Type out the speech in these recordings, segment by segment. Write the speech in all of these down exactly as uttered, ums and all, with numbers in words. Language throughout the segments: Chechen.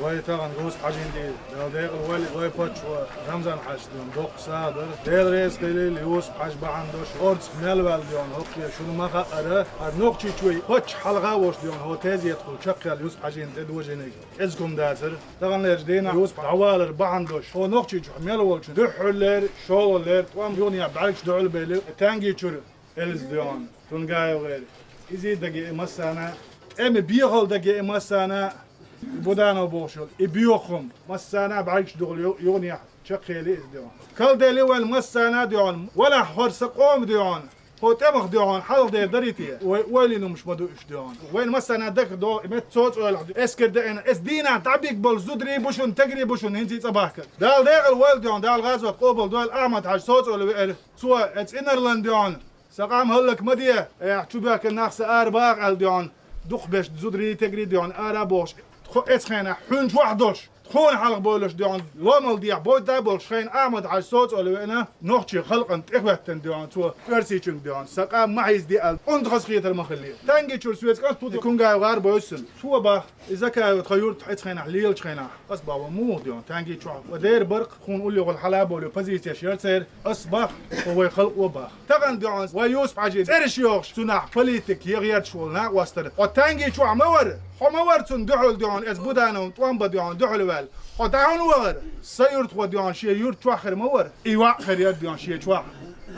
Вай тахана Юсуп-Хьажин дийр, Дала декъала валли, вай паччахьо Рамзан-Хьажас дийна доккха сагӀа дар. Дела реза хилийла, Юсуп-Хьажа бахьана долуш, орцах мел ваьлла дийна, хӀокхо шуна ма хаьара, хӀара Нохчийчоь паччахь хьалха а волуш дийна, хӀокху тезетахула чекхъяьлла Юсуп-Хьажин тӀедожийнарг кӀезиг хӀума дацара. Таханлерчу дийнахь Юсуп дӀавалар бахьана долуш, хӀокху Нохчийчохь мел волчун дуьххьарлера, шолгӀаллера тӀом юханехьа бӀаьргаш дуьхьал бели, Тангичура Эльза дийна, Тунгаев гӀери. Иза даге и массарна, тӀеман бехал даге и массарна, Буданов бохуш йолу и боьха хӀума массарна бӀаьргаш дуьхьал ю-, юханехьа чекхъели иза дийна. Кхалдели вайн массарна дийна, валахь хӀара сан къоман дийна, хӀо тӀемах дийна, хьалха дер дарий те? Вай ойлина хӀумаш ма ду уьш дийна. Вайн массарна даха догӀу, и метта цо цӀойлахь ду. Эскар даийна, эс дийнахь дӀабиг болу зударий бу шуна, тегарий бу шуна, хӀинца и цӀа бахкар. Дала декъала войла дийна, Дала гӀазот къобал дойла, Ахьмад-Хьажа соцӀойла веара. Цо эцу инарлан дийна, сан къам хӀаллак ма де, ахь чу боьхкина нах сан ара баха аьлла дийна, дукхахберш зударий, тегарий дийна, ара а бохуш, тхо эцу хенахь хьуьнчохь долуш, тхуна хьалха бойлуш дийна, ломал дехьа бойта а болуш, шайна Ахьмад-Хьажа соцӀойла веана, нохчийн халкъана тӀехӀоьттина дийна, цо оьрсичуьнга дийна, сан къам ма хьийзаде аьлла, унтахаза хетар ма хиллера. Тангичура соьца кӀант ву, Кунгаев гӀар бойсана. Цо бах, и Закаев тхан юрт эцу хенахь лелачу хенахь. Ас бах, ван муха дийна, Тангичохь, ван дера баркъ, хьуна уллехула хьала а болу, позицеш яра церан, ас бах, хӀо вай халкъо бах. Тахана дийна, вай Юсуп-Хьажин цӀераш йохуш, цунах политика ян гӀерташ волу накъостара. Хьо Тангичохь ма вара, хьо ма вара цунна дуьхьал дийна, эцу Будановна тӀом бан дийна дуьхьал ваьлла. Хьо дӀа хӀунда вахара? Сан юьртахо дийна шен юьрта чохь хир ма вара. И ваӀ хир яра дийна шен чохь.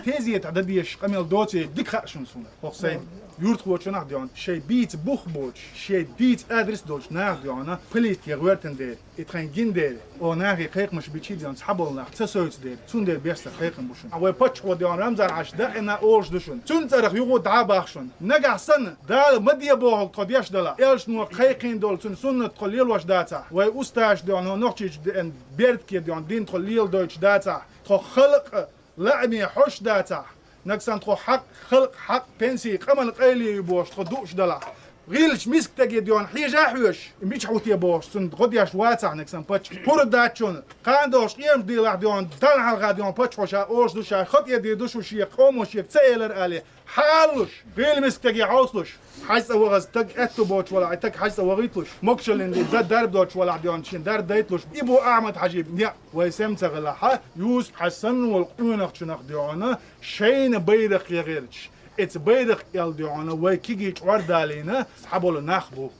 Тезетахь дан дезаш къамел доций, дика хаьа шуна суна. ХӀокху сайн юьртахочунах дийна, шайн бийца бух боцуш, шайн дийца адрес долчу нах дийна, политике гӀоьртина дера, и тхайн гина дера, о нахе кхайкхамаш бичий дийна, цхьаболу нах ца соьцу дера, цундела бесса кхайкхам бу шуна. Вай паччахьо дийна Рамзан-Хьажас даима олуш ду шуна. Цуьнан цӀарах юха дӀа а бах шуна. Нагахь санна, Дала ма де бохург тхо деш далахь, элчано кхайкхийна долу цуьнан суннат тхо лелош дацахь, вай устазаша дийна, хӀо Нохчийчу деана беркате дийна, дин тхо леладойтуш дацахь, тхо халкъ лааме хьош дацахь, нагахь санна тхо хьакъ, халкъ хьакъ, пенсий къаман къайле ю бохуш тхо дууш далахь. ГӀийлачу мискадаге дийна хьежа а хьоьжуш, мичахь ву те бохуш, цунна гӀо деш вацахь нагахь санна паччахь. ХӀора дац шуна, кхана догӀуш къемат дийнахь дийна, талла хьалха дийна паччахьо ша олуш ду, ша хатӀе дийр ду шу шен къомо шега ца элира аьлла, хьалалуш, гӀийла мискадаге хьовсалуш, хьаьжцӀа вахаза стаг аьтту боцуш валахь, и стаг хьаьжцӀа вахийталуш, могушаллин дин дан дарба доцуш валахь дийна, шен дарба дайталуш, и бу Ахьмад-Хьажин некъ. Вай сема ца хилахь, Юсуп-Хьажа санна волу къонахчунах дийна, шайна байракх ян гӀерташ, эцу байракх аьлла дийна, вай кегий чкъор далийна цхьаболу нах бу.